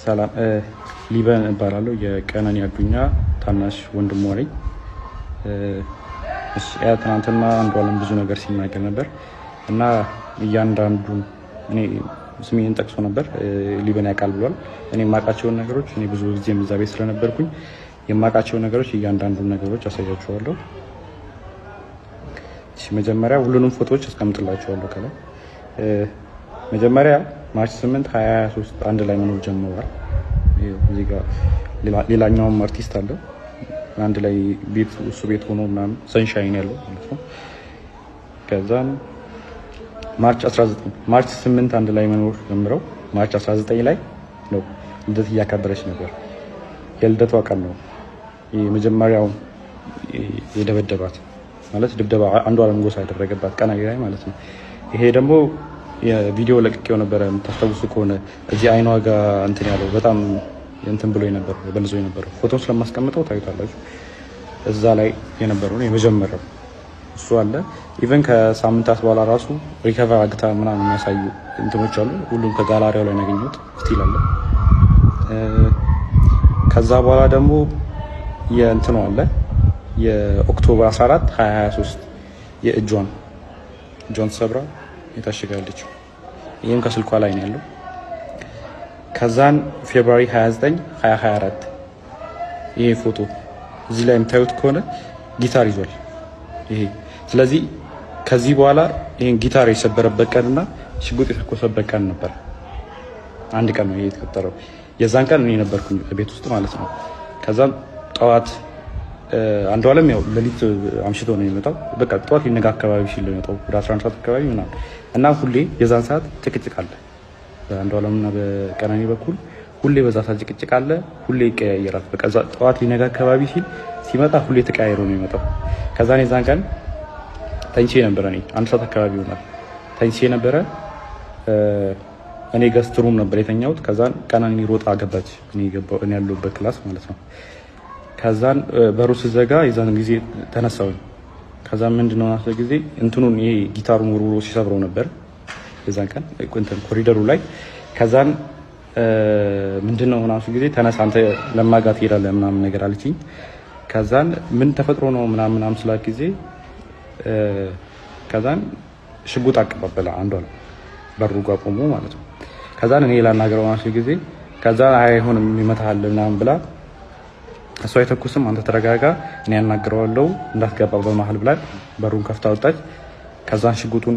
ሰላም፣ ሊበን እባላለሁ። የቀነኒ አዱኛ ታናሽ ወንድሟ ነኝ። ያ ትናንትና አንዷለም ብዙ ነገር ሲናገር ነበር እና እያንዳንዱን እኔ ስሜን ጠቅሶ ነበር። ሊበን ያውቃል ብሏል። እኔ የማውቃቸውን ነገሮች፣ እኔ ብዙ ጊዜ እዛ ቤት ስለነበርኩኝ የማውቃቸውን ነገሮች እያንዳንዱን ነገሮች አሳያችኋለሁ። መጀመሪያ ሁሉንም ፎቶዎች አስቀምጥላችኋለሁ ከላይ። መጀመሪያ March 8 2023 አንድ ላይ መኖር ጀምረዋል። እዚህ ጋር ሌላኛውም አርቲስት አለ፣ አንድ ላይ ቤት እሱ ቤት ሆኖ ምናምን ሰንሻይን ያለው ማለት ነው። ከዛም March 19፣ March 8 አንድ ላይ መኖር ጀምረው March 19 ላይ ነው ልደት እያከበረች ነበር። የልደቷ ቀን ነው የመጀመሪያው የደበደባት፣ ማለት ድብደባ አንዷለም ጎሳ ያደረገባት ቀን ላይ ማለት ነው። ይሄ ደግሞ የቪዲዮ ለቅቄው ነበረ፣ የምታስታውሱ ከሆነ እዚህ አይኗ ጋር እንትን ያለው፣ በጣም እንትን ብሎ የነበረው፣ በልዞ የነበረው ፎቶን ስለማስቀምጠው ታዩታላችሁ። እዛ ላይ የነበረው ነው የመጀመሪያው እሱ አለ። Even ከሳምንታት በኋላ ራሱ recover አግታ ምናምን የሚያሳዩ እንትኖች አሉ። ሁሉም ከጋላሪያው ላይ ያገኘሁት still አለ። ከዛ በኋላ ደግሞ የእንትኑ አለ፣ የ October 14 2023 የእጇን እጇን ተሰብራ የታሽጋለችው። ይህም ከስልኳ ላይ ነው ያለው። ከዛን February 29 2024 ይሄ ፎቶ እዚህ ላይ የምታዩት ከሆነ ጊታር ይዟል። ይሄ ስለዚህ ከዚህ በኋላ ይሄን ጊታር የሰበረበት ቀንና ሽጉጥ የተኮሰበት ቀን ነበር። አንድ ቀን ነው ይሄ የተፈጠረው። የዛን ቀን እኔ ነበርኩኝ ቤት ውስጥ ማለት ነው። ከዛም ጠዋት አንዷለም ያው ሌሊት አምሽቶ ነው የሚመጣው። በቃ ጠዋት ሊነጋ አካባቢ ሲል ነው የሚመጣው፣ ወደ 11 ሰዓት አካባቢ ምናምን። እና ሁሌ የዛን ሰዓት ጭቅጭቅ አለ በአንዷለም እና በቀነኒ በኩል። ሁሌ በዛ ሰዓት ጭቅጭቅ አለ። ሁሌ ይቀያየራል። በቃ ጠዋት ሊነጋ አካባቢ ሲል ሲመጣ ሁሌ ተቀያይሮ ነው የሚመጣው። ከዛን የዛን ቀን ተኝቼ ነበረ። እኔ 1 ሰዓት አካባቢ ይሆናል ተኝቼ ነበረ። እኔ guest room ነበር የተኛሁት። ከዛን ቀነኒ ሮጣ ገባች፣ እኔ ያለሁበት class ማለት ነው። ከዛን በሩ ስዘጋ የዛን ጊዜ ተነሳሁኝ። ከዛን ምንድነው ናስ ጊዜ እንትኑን ይሄ ጊታሩን ወርውሮ ሲሰብረው ነበር የዛን ቀን እንትን ኮሪደሩ ላይ። ከዛን ምንድነው ናሱ ጊዜ ተነሳ አንተ ለማጋ ትሄዳለህ ምናምን ነገር አለችኝ። ከዛን ምን ተፈጥሮ ነው ምናምን ምናምን ስላት ጊዜ ከዛን ሽጉጥ አቀባበለ አንዷ ነው በሩ ጋር ቆሞ ማለት ነው። ከዛን እኔ ላናገረው ናሱ ጊዜ ከዛ አይሆንም ይመታሃል ምናምን ብላ፣ እሷ አይተኩስም፣ አንተ ተረጋጋ፣ እኔ ያናግረዋለሁ፣ እንዳትገባ በመሀል ብላ በሩን ከፍታ ወጣች። ከዛን ሽጉጡን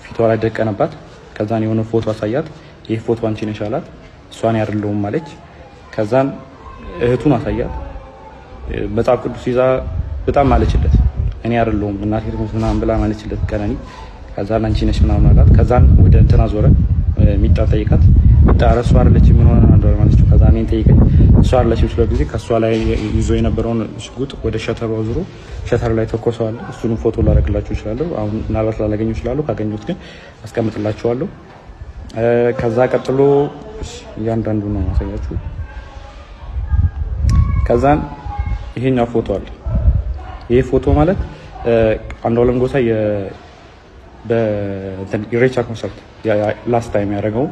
ፊቷ ላይ ደቀነባት። ከዛን የሆነ ፎቶ አሳያት። ይህ ፎቶ አንቺ ነሽ አላት። እሷን አይደለሁም አለች። ከዛን እህቱን አሳያት። መጽሐፍ ቅዱስ ይዛ በጣም ማለችለት። እኔ አይደለሁም እናቴ ትሙት ምናምን ብላ ማለችለት ቀነኒ። ከዛን አንቺ ነሽ ምናምን አላት። ከዛን ወደ እንትና ዞረ፣ ሚጣ ጠይቃት። ሚጣ ኧረ እሷ አይደለችም፣ ምን ሆነ አንዷ ማለችው። ከዛ እኔን ጠይቀኝ፣ እሷ አይደለችም ስለ ጊዜ ከእሷ ላይ ይዞ የነበረውን ሽጉጥ ወደ shutter ኡ አዙሮ shutter ላይ ተኮሰዋል። እሱንም ፎቶ ላደርግላችሁ እችላለሁ። አሁን ምናልባት ላላገኘው እችላለሁ። ካገኘሁት ግን አስቀምጥላችኋለሁ። ከዛ ቀጥሎ እያንዳንዱ ነው ማሳያችሁ። ከዛን ይሄኛው ፎቶ አለ። ይሄ ፎቶ ማለት አንዷለም ጎሳ በኢሬቻ ኮንሰርት last time ያደረገው፣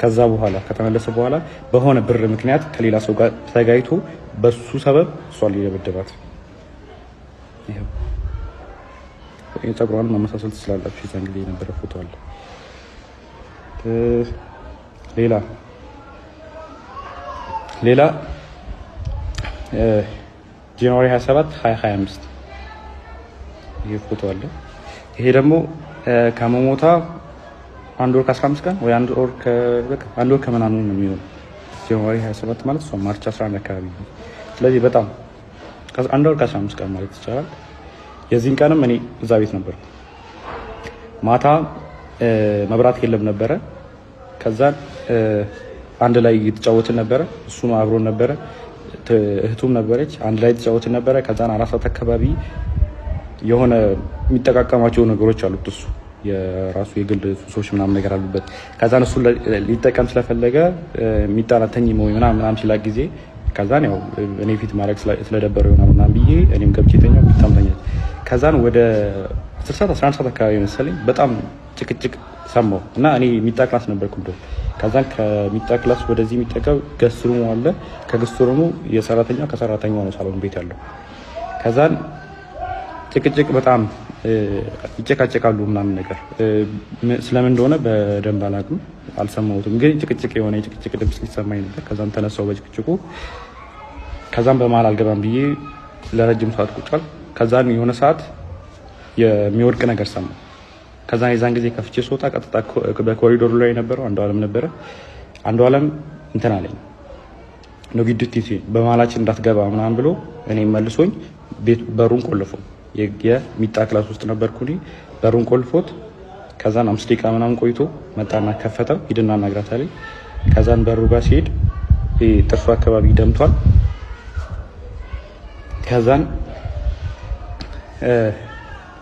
ከዛ በኋላ ከተመለሰ በኋላ በሆነ ብር ምክንያት ከሌላ ሰው ጋር ተጋይቶ በሱ ሰበብ እሷን ሊደበደባት። ይኸው ፀጉሯን ማመሳሰል ትችላላችሁ። የዛን ጊዜ የነበረ ፎቶ አለ። ሌላ January 27 2025 ይሄ ፎቶ አለ። ይሄ ደግሞ ከመሞታ አንድ ወር ከ15 ቀን ወይ አንድ ወር ከምናምን ነው የሚሆነው። January 27 ማለት እሷ March 11 አካባቢ ነው። ስለዚህ በጣም አንድ ወር ከ15 ቀን ማለት ይቻላል። የዚህን ቀንም እኔ እዛ ቤት ነበርኩ። ማታ መብራት የለም ነበረ። ከዛ አንድ ላይ እየተጫወትን ነበረ። እሱም አብሮን ነበረ፣ እህቱም ነበረች። አንድ ላይ የተጫወትን ነበረ። ከዛን 4 ሰዓት አካባቢ የሆነ የሚጠቃቀማቸው ነገሮች አሉት፣ እሱ የራሱ የግል ሱሶች ምናምን ነገር አሉበት። ከዛን እሱ ሊጠቀም ስለፈለገ የሚጣላ ተኝ ወይ ምናምን ምናምን ሲላ ጊዜ ከዛን ያው እኔ ፊት ማድረግ ስለደበረው ይሆናል ምናምን ብዬ እኔም ገብቼ ተኛሁ፣ ሚጣም ተኛች። ከዛን ወደ 10 ሰዓት 11 ሰዓት አካባቢ መሰለኝ በጣም ጭቅጭቅ ሰማሁ እና እኔ ሚጣ class ነበርኩ እንደውም። ከዛን ከሚጣ class ወደዚህ የሚጠጋው guest room ኡ አለ። ከ guest room ኡ የሰራተኛ ከሰራተኛው ነው ሳሎን ቤት ያለው። ከዛን ጭቅጭቅ በጣም ይጨቃጨቃሉ ምናምን ነገር፣ ስለምን እንደሆነ በደንብ አላውቅም፣ አልሰማሁትም። ግን ጭቅጭቅ የሆነ የጭቅጭቅ ድምፅ ሊሰማኝ ነበር። ከዛም ተነሳው በጭቅጭቁ። ከዛም በመሀል አልገባም ብዬ ለረጅም ሰዓት ቁጭ አልኩ። ከዛን የሆነ ሰዓት የሚወድቅ ነገር ሰማሁ። ከዛን የዛን ጊዜ ከፍቼ ስወጣ ቀጥታ በኮሪዶሩ ላይ የነበረው አንዱ አለም ነበረ። አንዱ አለም እንትን አለኝ ነው ግድት በመሀላችን እንዳትገባ ምናምን ብሎ እኔ መልሶኝ ቤት በሩን ቆልፎ፣ የሚጣ class ውስጥ ነበርኩ እኔ፣ በሩን ቆልፎት ከዛን 5 ደቂቃ ምናምን ቆይቶ መጣና ከፈተው። ሂድና አናግራት አለኝ። ከዛን በሩ ጋር ሲሄድ ጥርሱ አካባቢ ደምቷል። ከዛን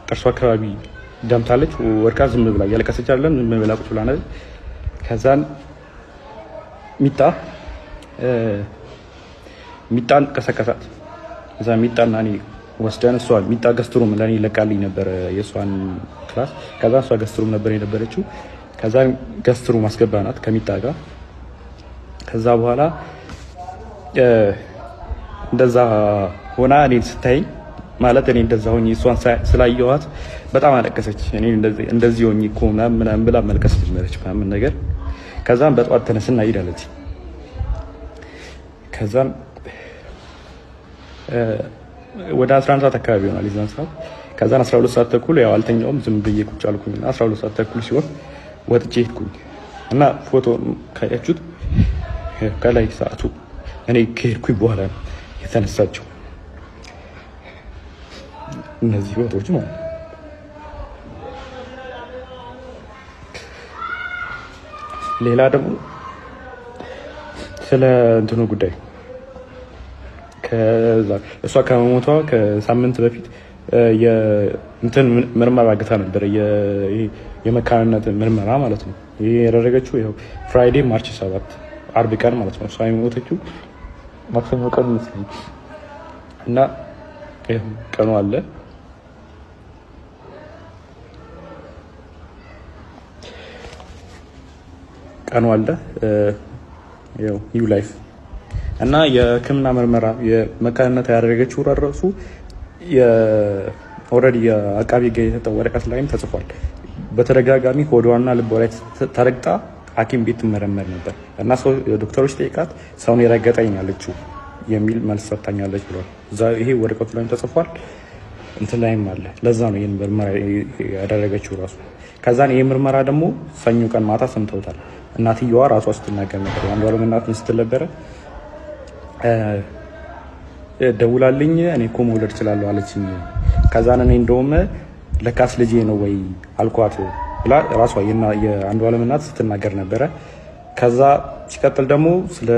ጥርሱ አካባቢ ደምታለች። ወድቃ ዝም ብላ እያለቀሰች አይደለም፣ ዝም ብላ ቁጭ ብላ ነች። ከዛን ሚጣን ቀሰቀሳት። እዛ ሚጣና እኔ ወስደን እሷ ሚጣ guest room ለእኔ ለቃልኝ ነበር የእሷን class። ከዛ እሷ guest room ነበር የነበረችው። ከዛ guest room አስገባናት ከሚጣ ጋር። ከዛ በኋላ እንደዛ ሆና እኔን ስታይኝ፣ ማለት እኔ እንደዛ ሆኜ እሷን ስላየኋት በጣም አለቀሰች። እኔ እንደዚህ ሆኜ እኮ ምናምን ምናምን ብላ መልቀስ ጀመረች ምናምን ነገር። ከዛም በጠዋት ተነስና ሂድ አለች። ከዛም ወደ 11 ሰዓት አካባቢ ይሆናል የዛን ሰዓት። ከዛን 12 ሰዓት ተኩል ያው አልተኛውም፣ ዝም ብዬ ቁጭ አልኩኝ እና 12 ሰዓት ተኩል ሲሆን ወጥቼ ሄድኩኝ እና ፎቶ ካያችሁት ከላይ ሰዓቱ እኔ ከሄድኩኝ በኋላ ነው የተነሳችው እነዚህ ፎቶዎች ማለት ነው። ሌላ ደግሞ ስለ እንትኑ ጉዳይ፣ እሷ ከመሞቷ ከሳምንት በፊት እንትን ምርመራ አግታ ነበር፣ የመካንነት ምርመራ ማለት ነው። ይሄ ያደረገችው ይኸው Friday March 7፣ አርብ ቀን ማለት ነው። እሷ የሞተችው ማክሰኞ ቀን ይመስለኛል። እና ይኸው ቀኑ አለ። ቀኑ አለ። ይኸው New Life እና የሕክምና ምርመራ የመካንነት ያደረገችው ራሱ already የአቃቢ ሕግ የሰጠው ወረቀት ላይም ተጽፏል። በተደጋጋሚ ሆዷና ልቧ ላይ ተረግጣ ሐኪም ቤት ትመረመር ነበር እና ሰው ዶክተሮች ጠይቃት ሰውን የረገጠኝ አለችው የሚል መልስ ሰጥታኛለች ብሏል። ይሄ ወረቀቱ ላይም ተጽፏል፣ እንትን ላይም አለ። ለዛ ነው ይህን ምርመራ ያደረገችው ራሱ። ከዛን ይህ ምርመራ ደግሞ ሰኞ ቀን ማታ ሰምተውታል። እናትየዋ ራሷ ስትናገር ነበር። የአንዷለም እናት ስትል ነበረ፣ ደውላልኝ እኔ እኮ መውለድ እችላለሁ አለችኝ። ከዛን እኔ እንደውም ለካስ ልጄ ነው ወይ አልኳት ብላ ራሷ የአንዷለም እናት ስትናገር ነበረ። ከዛ ሲቀጥል ደግሞ ስለ